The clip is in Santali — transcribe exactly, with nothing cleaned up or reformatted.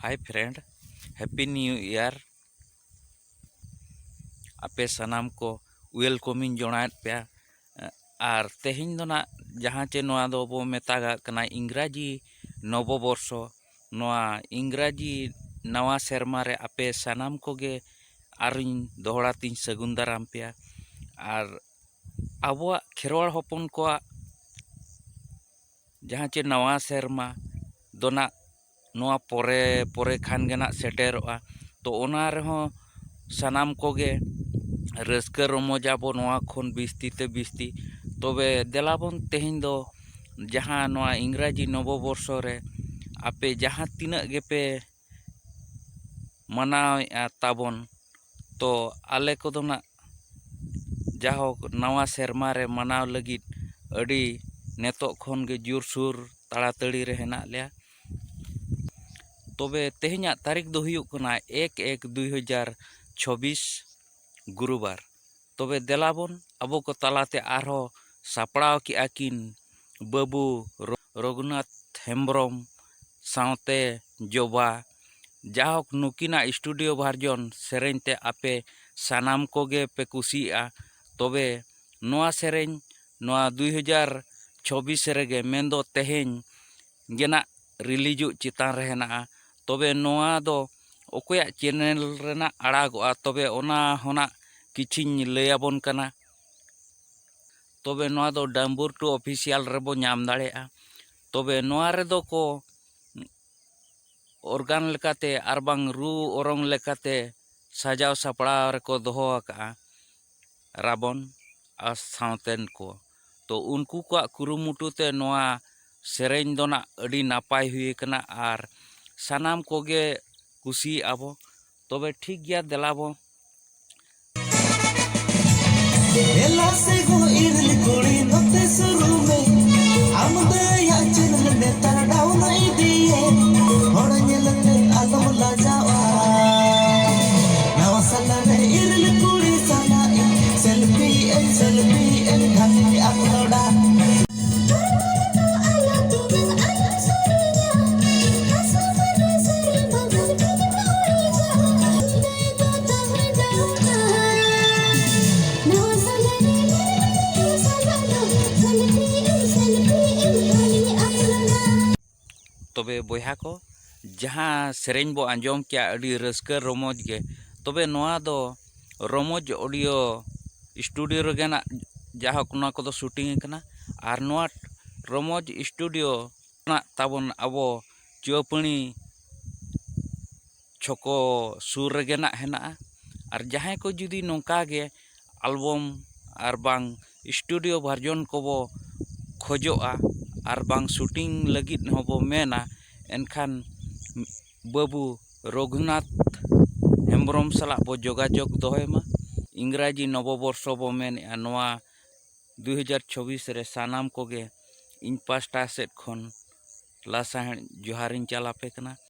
Hi friend, Happy New Year. ᱟᱯᱮ ᱥᱟᱱᱟᱢ ᱠᱚ welcome ᱤᱧ ᱡᱚᱲᱟᱣᱮᱫ ᱯᱮᱭᱟ᱾ ᱟᱨ ᱛᱮᱦᱮᱧ ᱫᱚ ᱱᱟᱜ ᱡᱟᱦᱟᱸ ᱪᱮ ᱱᱚᱣᱟ ᱫᱚᱵᱚ ᱢᱮᱛᱟᱜᱟᱜ ᱠᱟᱱᱟ ᱤᱝᱨᱟᱡᱤ ᱱᱚᱵᱚᱵᱚᱨᱥᱚ, ᱱᱚᱣᱟ ᱤᱝᱨᱟᱡᱤ ᱱᱟᱣᱟ ᱥᱮᱨᱢᱟ ᱨᱮ ᱟᱯᱮ ᱥᱟᱱᱟᱢ ᱠᱚᱜᱮ ᱟᱨᱤᱧ ᱫᱚᱦᱲᱟ ᱛᱤᱧ ᱥᱟᱹᱜᱩᱱ ᱫᱟᱨᱟᱢ ᱯᱮᱭᱟ᱾ ᱟᱨ ᱟᱵᱚᱣᱟᱜ ᱠᱷᱮᱨᱣᱟᱲ ᱦᱚᱯᱚᱱ ᱠᱚᱣᱟᱜ ᱡᱟᱦᱟᱸ ᱪᱮ ᱱᱟᱣᱟ ᱥᱮᱨᱢᱟ ᱫᱚ ᱱᱟᱜ ᱱᱚᱣᱟ ᱯᱚᱨᱮ ᱯᱚᱨᱮ ᱠᱷᱟᱱ ᱜᱮ ᱱᱟᱜ ᱥᱮᱴᱮᱨᱚᱜᱼᱟ᱾ ᱛᱚ ᱚᱱᱟ ᱨᱮᱦᱚᱸ ᱥᱟᱱᱟᱢ ᱠᱚᱜᱮ ᱨᱟᱹᱥᱠᱟᱹ ᱨᱚᱢᱚᱡᱟᱵᱚ ᱱᱚᱣᱟ ᱠᱷᱚᱱ ᱵᱤᱥᱛᱤ ᱛᱮ ᱵᱤᱥᱛᱤ᱾ ᱛᱚᱵᱮ ᱫᱮᱞᱟᱵᱚᱱ ᱛᱮᱦᱮᱧ ᱫᱚ ᱡᱟᱦᱟᱸ ᱱᱚᱣᱟ ᱤᱝᱨᱟᱡᱤ ᱱᱚᱵᱚᱵᱚᱨᱥᱚ ᱨᱮ ᱟᱯᱮ ᱡᱟᱦᱟᱸ ᱛᱤᱱᱟᱹᱜ ᱜᱮᱯᱮ ᱢᱟᱱᱟᱣᱮᱫᱼᱟ ᱛᱟᱵᱚᱱ, ᱛᱚ ᱟᱞᱮ ᱠᱚᱫᱚ ᱱᱟᱜ ᱡᱟᱦᱳᱠ ᱱᱟᱣᱟ ᱥᱮᱨᱢᱟ ᱨᱮ ᱢᱟᱱᱟᱣ ᱞᱟᱹᱜᱤᱫ ᱟᱹᱰᱤ ᱱᱤᱛᱚᱜ ᱠᱷᱚᱱ ᱜᱮ ᱡᱳᱨᱥᱳᱨ ᱛᱟᱲᱟᱛᱟᱹᱲᱤ ᱨᱮ ᱦᱮᱱᱟᱜ ᱞᱮᱭᱟ᱾ ᱛᱚᱵᱮ ᱛᱮᱦᱮᱧᱟᱜ ᱛᱟᱹᱨᱤᱠᱷ ᱫᱚ ᱦᱩᱭᱩᱜ ᱠᱟᱱᱟ ᱮᱠ ᱮᱠ ᱫᱩᱭ ᱦᱟᱡᱟᱨ ᱪᱷᱚᱵᱵᱤᱥ, ᱜᱩᱨᱩᱵᱟᱨ᱾ ᱛᱚᱵᱮ ᱫᱮᱞᱟᱵᱚᱱ ᱟᱵᱚ ᱠᱚ ᱛᱟᱞᱟᱛᱮ ᱟᱨᱦᱚᱸ ᱥᱟᱯᱲᱟᱣ ᱠᱮᱜᱼᱟ ᱠᱤᱱ ᱵᱟᱹᱵᱩ ᱨᱚ-, ᱨᱚᱜᱷᱩᱱᱟᱛᱷ ᱦᱮᱢᱵᱨᱚᱢ ᱥᱟᱶᱛᱮ ᱡᱚᱵᱟ᱾ ᱡᱟᱦᱳᱠ ᱱᱩᱠᱤᱱᱟᱜ studio version ᱥᱮᱨᱮᱧ ᱛᱮ ᱟᱯᱮ ᱥᱟᱱᱟᱢ ᱠᱚᱜᱮ ᱯᱮ ᱠᱩᱥᱤᱭᱟᱜᱼᱟ᱾ ᱛᱚᱵᱮ ᱱᱚᱣᱟ ᱥᱮᱨᱮᱧ ᱱᱚᱣᱟ ᱫᱩᱭ ᱦᱟᱡᱟᱨ ᱪᱷᱚᱵᱵᱤᱥ ᱨᱮᱜᱮ, ᱢᱮᱱᱫᱚ ᱛᱮᱦᱮᱧ ᱜᱮ ᱱᱟᱜ ᱨᱤᱞᱤᱡᱚᱜ ᱪᱮᱛᱟᱱ ᱨᱮ ᱦᱮᱱᱟᱜᱼᱟ᱾ ᱛᱚᱵᱮ ᱱᱚᱣᱟ ᱫᱚ ᱚᱠᱚᱭᱟᱜ ᱪᱮᱱᱮᱞ ᱨᱮᱱᱟᱜ ᱟᱲᱟᱜᱚᱜᱼᱟ, ᱛᱚᱵᱮ ᱚᱱᱟ ᱦᱚᱸ ᱱᱟᱜ ᱠᱤᱪᱷᱤᱧ ᱞᱟᱹᱭ ᱟᱵᱚᱱ ᱠᱟᱱᱟ᱾ ᱛᱚᱵᱮ ᱱᱚᱣᱟ ᱫᱚ ᱰᱟᱢᱵᱩᱨ ᱴᱩ ᱚᱯᱷᱤᱥᱤᱭᱟᱞ ᱨᱮᱵᱚ ᱧᱟᱢ ᱫᱟᱲᱮᱭᱟᱜᱼᱟ᱾ ᱛᱚᱵᱮ ᱱᱚᱣᱟ ᱨᱮᱫᱚ ᱠᱚ ᱚᱨᱜᱟᱱ ᱞᱮᱠᱟᱛᱮ ᱟᱨ ᱵᱟᱝ ᱨᱩ ᱚᱨᱚᱝ ᱞᱮᱠᱟᱛᱮ ᱥᱟᱡᱟᱣ ᱥᱟᱯᱲᱟᱣ ᱨᱮᱠᱚ ᱫᱚᱦᱚ ᱟᱠᱟᱫᱼᱟ ᱨᱟᱵᱚᱱ ᱟᱨ ᱥᱟᱶᱛᱮᱱ ᱠᱚ᱾ ᱛᱚ ᱩᱱᱠᱩ ᱠᱚᱣᱟᱜ ᱠᱩᱨᱩᱢᱩᱴᱩ ᱛᱮ ᱱᱚᱣᱟ ᱥᱮᱨᱮᱧ ᱫᱚ ᱱᱟᱜ ᱟᱹᱰᱤ ᱱᱟᱯᱟᱭ ᱦᱩᱭ ᱟᱠᱟᱱᱟ ᱟᱨ ᱥᱟᱱᱟᱢ ᱠᱚᱜᱮ ᱠᱩᱥᱤᱭᱟᱜᱼᱟ ᱵᱚ᱾ ᱛᱚᱵᱮ ᱴᱷᱤᱠ ᱜᱮᱭᱟ, ᱫᱮᱞᱟ ᱵᱚ᱾ ᱮᱞᱟ ᱥᱮ ᱜᱚ ᱤᱨᱤᱞ ᱠᱩᱲᱤ ᱱᱚᱛᱮ ᱥᱩᱨᱩ ᱢᱮ, ᱟᱢ ᱫᱚᱭᱟ ᱪᱮᱱᱮᱞ ᱱᱮᱛᱟᱨ ᱰᱟᱣᱩᱱ ᱤᱫᱤᱭᱮ, ᱦᱚᱲ ᱧᱮᱞᱛᱮ ᱟᱞᱚᱢ ᱞᱟᱡᱟᱣᱟ᱾ ᱱᱟᱣᱟ ᱥᱟᱞᱟ ᱨᱮ ᱤᱨᱤᱞ ᱠᱩᱲᱤ ᱥᱟᱞᱟᱜ ᱤᱧ ᱥᱮᱞᱯᱷᱤ ᱮᱱ, ᱥᱮᱞᱯᱷᱤ ᱮᱱ ᱠᱷᱟᱱ ᱟᱯᱞᱳᱰᱟ᱾ ᱟᱞᱚ ᱛᱩᱫᱩᱜ ᱟᱞᱚᱢ ᱥᱩᱨᱤᱧᱟ, ᱦᱟᱥᱟ ᱵᱟᱹᱴᱩ ᱥᱩᱨᱤ ᱵᱟᱹᱵᱩ᱾ ᱵᱚᱭᱦᱟ ᱠᱚ, ᱡᱟᱦᱟᱸ ᱥᱮᱨᱮᱧ ᱵᱚ ᱟᱸᱡᱚᱢ ᱠᱮᱜᱼᱟ ᱟᱹᱰᱤ ᱨᱟᱹᱥᱠᱟᱹ ᱨᱚᱢᱚᱡᱽ ᱜᱮ, ᱛᱚᱵᱮ ᱱᱚᱣᱟ ᱫᱚ ᱨᱚᱢᱚᱡᱽ ᱚᱰᱤᱭᱳ ᱥᱴᱩᱰᱤᱭᱳ ᱨᱮᱜᱮ ᱱᱟᱜ ᱡᱟᱦᱳᱠ ᱱᱚᱣᱟ ᱠᱚᱫᱚ ᱥᱩᱴᱤᱝ ᱟᱠᱟᱱᱟ᱾ ᱟᱨ ᱱᱚᱣᱟ ᱨᱚᱢᱚᱡᱽ ᱥᱴᱩᱰᱤᱭᱳ ᱨᱮᱱᱟᱜ ᱛᱟᱵᱚᱱ ᱟᱵᱚ ᱪᱩᱣᱟᱹᱯᱟᱹᱲᱤ ᱪᱷᱚᱠᱚ ᱥᱩᱨ ᱨᱮᱜᱮ ᱱᱟᱜ ᱦᱮᱱᱟᱜᱼᱟ᱾ ᱟᱨ ᱡᱟᱦᱟᱸᱭ ᱠᱚ ᱡᱩᱫᱤ ᱱᱚᱝᱠᱟ ᱜᱮ ᱟᱞᱵᱚᱢ ᱟᱨ ᱵᱟᱝ ᱥᱴᱩᱰᱤᱭᱳ ᱵᱷᱟᱨᱡᱚᱱ ᱠᱚᱵᱚ ᱠᱷᱚᱡᱚᱜᱼᱟ ᱟᱨ ᱵᱟᱝ ᱥᱩᱴᱤᱝ ᱞᱟᱹᱜᱤᱫ ᱦᱚᱸᱵᱚ ᱢᱮᱱᱟ, ᱮᱱᱠᱷᱟᱱ ᱵᱟᱹᱵᱩ ᱨᱚᱜᱷᱩᱱᱟᱛᱷ ᱦᱮᱢᱵᱨᱚᱢ ᱥᱟᱞᱟᱜ ᱵᱚ ᱡᱳᱜᱟᱡᱳᱜᱽ ᱫᱚᱦᱚᱭ ᱢᱟ᱾ ᱤᱝᱨᱟᱡᱤ ᱱᱚᱵᱚᱵᱚᱨᱥᱚ ᱵᱚ ᱢᱮᱱᱮᱜᱼᱟ, ᱱᱚᱣᱟ ᱫᱩ ᱦᱟᱡᱟᱨ ᱪᱷᱚᱵᱵᱤᱥ ᱨᱮ ᱥᱟᱱᱟᱢ ᱠᱚᱜᱮ ᱤᱧ ᱯᱟᱥᱴᱟ ᱥᱮᱫ ᱠᱷᱚᱱ ᱞᱟᱥᱟᱲᱦᱮᱫ ᱡᱚᱦᱟᱨᱤᱧ ᱪᱟᱞ ᱟᱯᱮ ᱠᱟᱱᱟ᱾